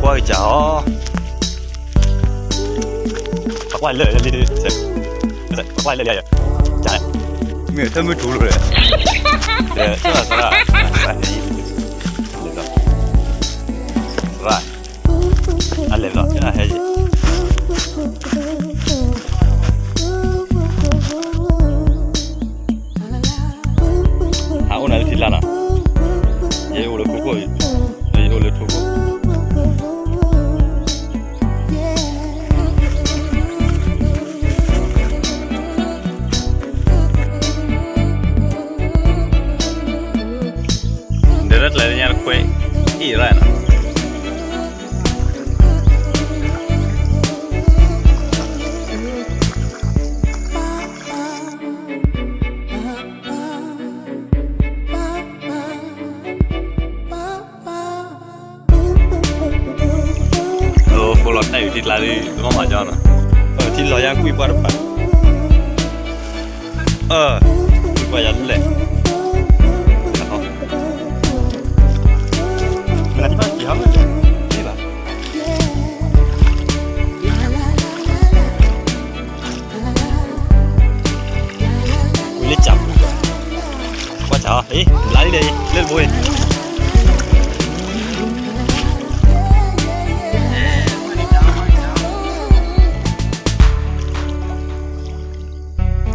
ကွၢ်ကစၢ်အီၤ, ပကွၢ်လၢာ်လံ, ပကွၢ်လၢာ်လံ, ကၢ်, မ့ၢ်ထၢမုၢ်ထူလိာ်, သရၣ်, သရၣ်, အလဲၤလီၤ, ဟဲ, ဟးအိၣ်နၤလၢထံလါနီၤ, ယအိၣ်လၢခိခိၣ်, ယအိၣ်လၢထိခိၣ် ဒီးတၢ်ကျဲၤလၢညါတခွဲအံၤရၣ်နီၤ. ဖိလီၤတၢ်အုးထံကျါလံ, ကမၤကၠီနီၤ, ထံလီၤယါကွံာ်ပှၢ်တဖၣ်, ကွံာ်ပှၢ်ယါလဲၣ်, မနၤထံၣ်ဘၣ်က့ၤဟီ, ဘၣ် ဝံၤလၢကၠးပူၤ, ကွၢ်ကၠးအီၤ, လါလံဒီးအံၤ လၢတဘိအံၤ,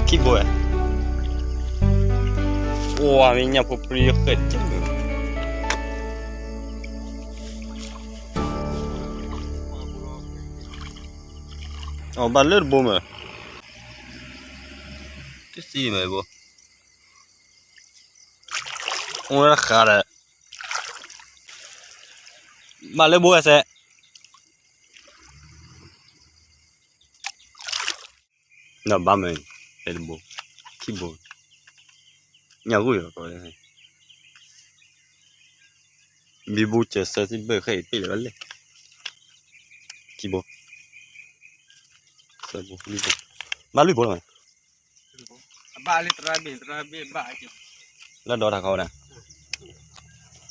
ခံဘိဝဲ, ဝါမ့ၢ်ညၣ်ဖိပြံဃဲၣ်တက့ၢ်, အဘၣ်လၢတဘိမး, တစံးမးဘိ, အိၣ်ဝဲတဃာ်ဒီး, ဘၣ်လၢဘိဝဲစဲး ဒီးဘၣ်မး, ဖဲတဘိ, ခံဘိ, ညၣ်ဂုၢ်ယီၤကီး, ဘံဘူစဲးဆၢသံဘၢၣ်ဃဲၣ်အံၤပ့ၢ်လၢၤဘၣ်လဲၣ်, ခံဘိ, သၢဘိ, လွံၢ်ဘိ, ဘၣ်လွံၢ်ဘိလီၤမး, လၢဒီတၢ်ခီဝဲဒၣ်,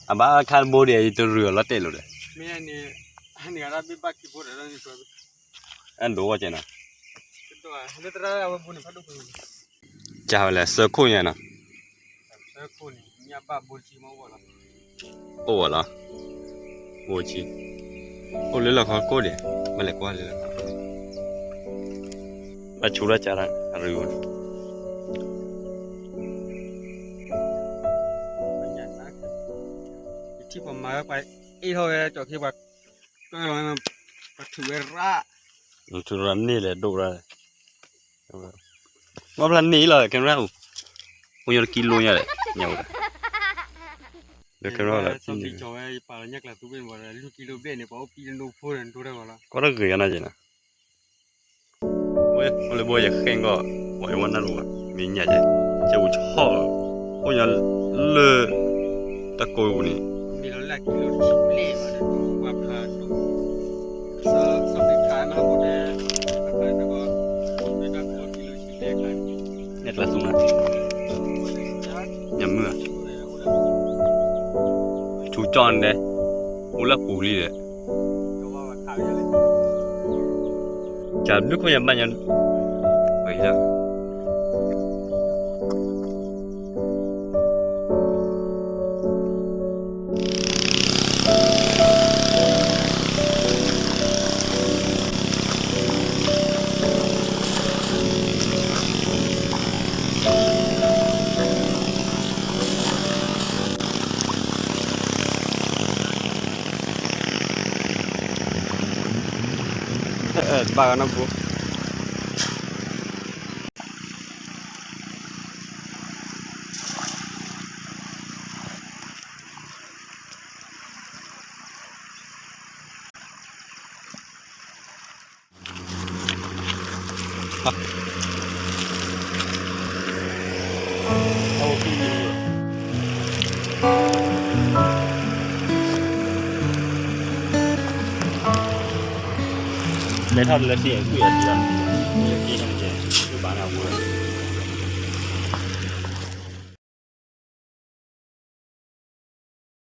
အဘၣ်ခါတဘိဒံး ယတရူးအီၤလီၤတဲာ်လိာ်ဒီး, မ့ၢ်န့ၣ်, အဒိးဝဲကဲနီၤ, ကဝဲလဲၣ် ဆၢခိၣ်ညါနီၤ, အိၣ်ဝဲလီၤ, အိၣ်ဆံ, အိၣ်လၢလီၢ်ခီကိၣ်ဒံး, ဘၣ်လဲၤကွၢ်လၢလီၢ်ခီ, ဘၣ်ဆိလၢကၢ်ရၢ်အရူၢ်န့ၣ် ယထံၣ်ပှၤမၤဝဲပှၤအ့ၣ်ထီၣ်ဝဲကၠီၤခ့ပှၤ, ပှၤထုးဝဲရၣ်, ထုးရၣ်န့ၢ်လဲၣ်ဒိၣ်ရၣ်, မ့ၢ်ဖျါန့ၢ်လီၤ camera အိၣ်, အိၣ်ညီတကံလိညါလဲၣ်, ညါဝဲဒၣ်, ဒီး camera လီၤ, ကၠီၤဝဲယပာ်လီၤညၣ်ကျါသူဘ့ၣ်န့ၣ် ပှၤလွံၢ်ကံလိဘ့ၣ်န့ၣ် ပှၤအိၣ်ပံၣ်တဒိဖိန့ၣ် ဒိတၢ်ဂီၤလီၤ, ကွၢ်တဂ့ၤအနၤက့ၤနီၤ ဝဲလၢဘိယဃဲၣ်ကီၢ်, ဝဲဝဲနၢ်လိာ်ဘၣ်, မ့ၢ်ညၣ်ကဲ, ကဲအိၣ်ဆီၣ်, အိၣ်ညီလၢ, တၢ်ကိးပူၤန့ၣ်, ညၣ်ကျါသူနၤ, ညၣ်မုၢ်ဧါ, ထူကၠီၣ်န့ၣ်, အိၣ်လၢပူၤလံဒီး ကဘျုးခိၣ်ညါဘၣ်ညါ, ပှဲၤလၢ ဘၣ်နီၢ်ပူၤ လဲၤထီၣ်လၢသ့ၣ်အကွံာ်အီၤဒံးလီၤ, ယက့ၤထီၣ်ကဲ, ယဘၣ်န့ၣ်အဝဲ,